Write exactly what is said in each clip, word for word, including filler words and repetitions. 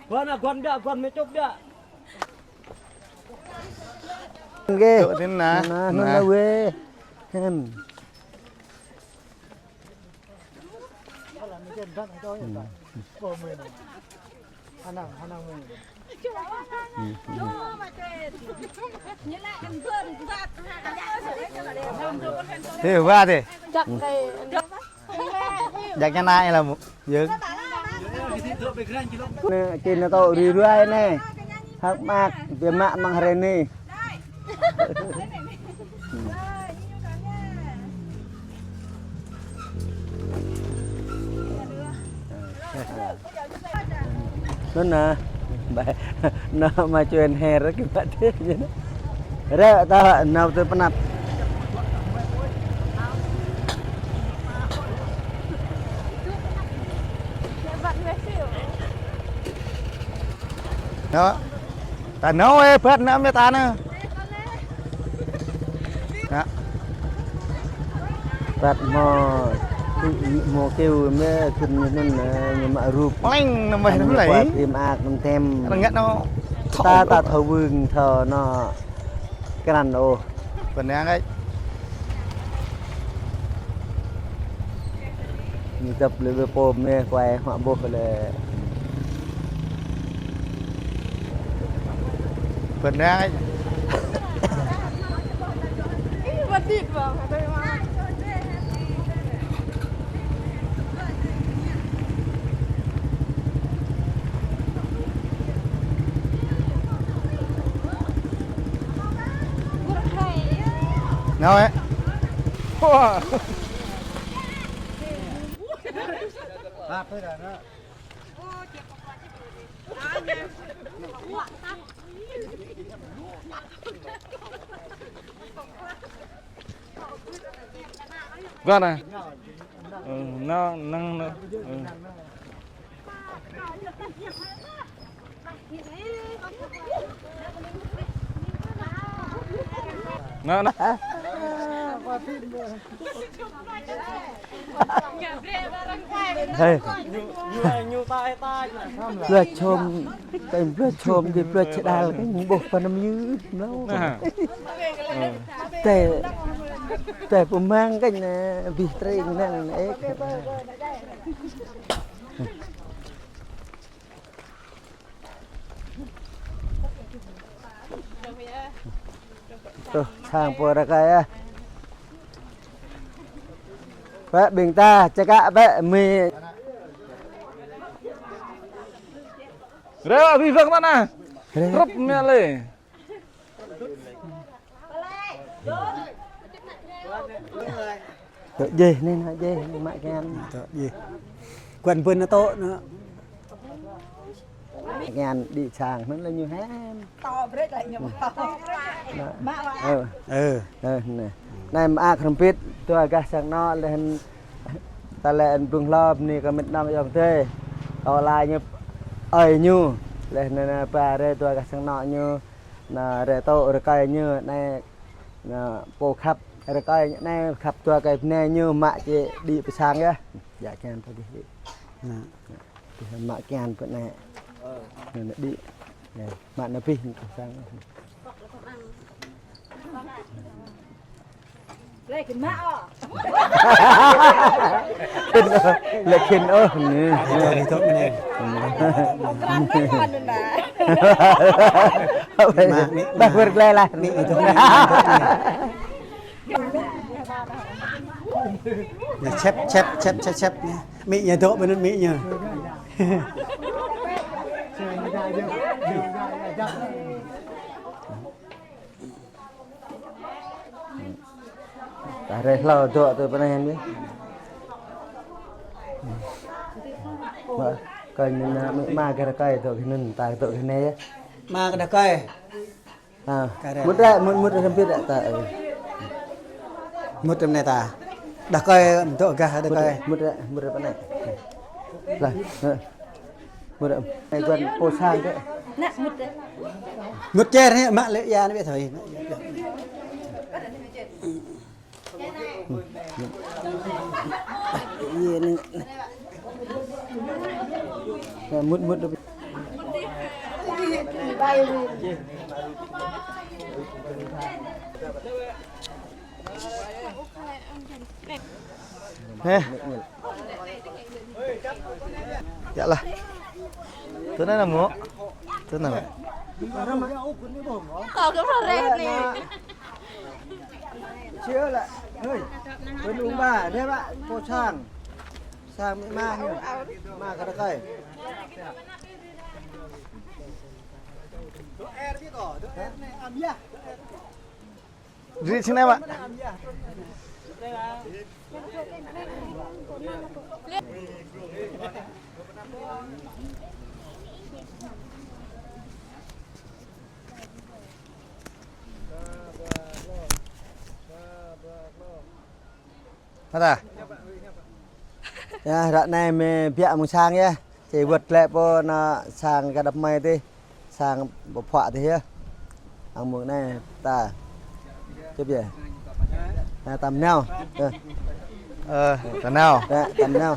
Guan ah, guan biă, guan mê čŭp biă. Nggih. Tŭk tin nah. Nah, nah, nah. Nah, weh. Hen. Hê, wa tê. Jăk ña nai lah, yơ̆ng. Nê, kơ nê tŏ rĭ ruai nê. Hăk mơak, biă mă mơ̆ng hrơi anai. Anŭn nah, ba, nao mă čuen her kơ mă tê ñu. Ră ta nao tơ pơnăp. Nao. Ta nao ê, băt nao mê ta nao. Nă. Băt hmâo, hmâo kơyâo mê kơnơ̆ng anŭn, ñu mă rup. Pleng nao mê anŭn lĕ. Ñu mă rup mơak mơ̆n tơm. Rơngiă nao. Ta, ta thâo wưng thâo nao. Krăn ôh. Bơnang ơi. Ñu dăp lĕ bê pô mê kuai hmă ƀuh lĕ. Bơnang ơi. Nao ê. Guan ah. Ơ, nao, năng nao. Ơ. Nao, nao. Hê. Blua čôm, kơ blua čôm kơ blua čơđal kơ ƀuh pơ anăm yơh mlâo. Tê, tê pơmang kơ anai, bih treng năng ĕk. Tơ, sang pô rơkơi ah. Pĕ ƀing ta, čơkă pĕ mĭ. Rê, abih bang mana? Rê. Rup mê lê. Tŏ jêh anai, nă jêh anai, mă kian. Tŏ jêh. Kuan bơ̆n nă tŏ nă. Mă kian đĭ sang anŭn lĕ ñu hĕm. Tŏ brek lĕ ñu. Nă. Mă wa. Ơ. Ơ, anai. Anai mơak hrŏm hơbĭt, dua gah sang anŏ lĕ hăn ta lĕ hăn blung hlŏp anai kơ mĭt nŏng ayŏng adơi. Tŏ la ñu ơi ñu. Lĕ anai, anai ba rê dua gah sang anŏ ñu. Nă, rê tŏ rơkơi ñu anai, nă, pô khăp rơkơi ñu anai, khăp dua kơi bơnai ñu mă či đĭ pơ sang yơh. Djă kian pơ adih đĭ. Nă. Nă, mă kian pơ anai. Nă, nă đĭ. Nă, mă nă abih pơ sang. Lĕ khĭn ôh, lĕ khĭn ôh anai. Ơ, ih tŏ mơnĕ. Mă, mĭ, bah mă. Wơr glai lah. Mĭ, ih tŏ mơnĕ, ih tŏ mơnĕ. Nă, čĕp, čĕp, čĕp, čĕp, čĕp. Mĭ ñu dŏ ƀơi anŭn mĭ ñu. Ta rê hlâo dŏ tơ pơ anai hăn yơh. Mă, kơi anŭn nă, mĭ ma kơ rơkơi dŏ kơ anŭn, ta dŏ kơ anai yơh. Ma kơ rơkơi. Ha. Kơ rê. Mŭt ră, mŭt, mŭt ră hơbĭt ră ta. Mŭt ră anai ta. Rơkơi, dŏ gah rơkơi. Mŭt ră, mŭt ră pơ anai. Lah, ha. Mŭt ră. Anai guan pô sang kơ. Nă, mŭt ră. Mŭt čer anai, mă lĕ ia anai biă thôi. Mŭt, mŭt. Heh. Yă lah. Tui anai mơ̆. Tui anai. Kâo kơ prŏng rĕ anai. Čiơ lah. Hơi. Pơnung ba, deh ba, pô sang. Sang mĭ ma, mĭ ma kơ rơkơi. Rĭ čơnai mă. Hă ta. Yă, ră anai mơ̆ biă mơ̆ng sang yơh. Či wơ̆t glaĭ pơ anŭn sang kơ đăp mơi tih. Sang pơphuă tih yơh. Ang mơ̆ng anai ta. Čơp yơh. Anai ta mơnao. Ơ. Ơ, ta nao. Yă, ta mơnao.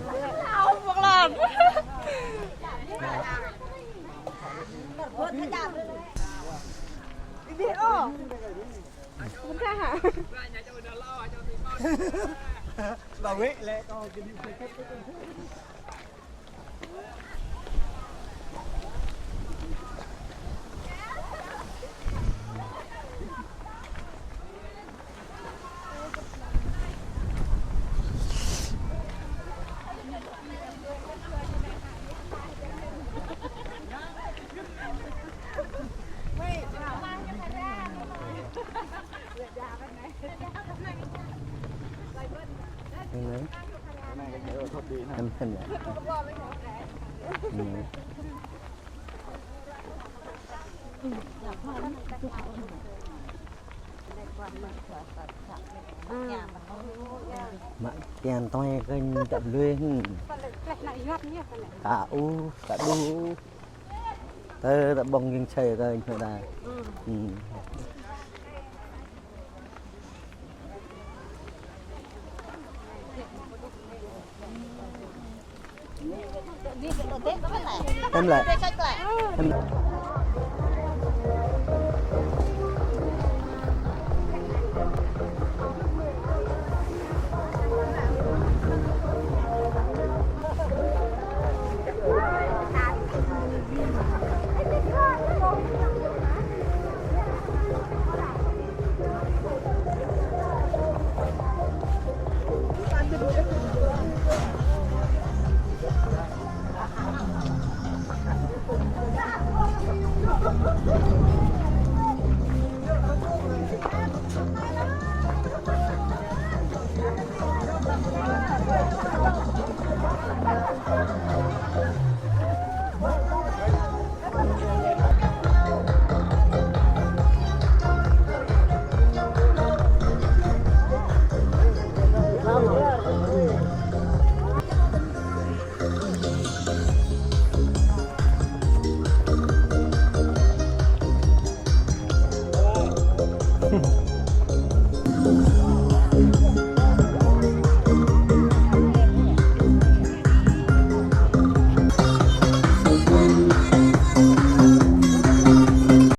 Hăn, hăn yă. Mă kiăng tui kơ ñu tăp lui. Ka u, ka du. Tơ ta ƀong jing čai tơ ñu ta. Em lĕ. Em lĕ.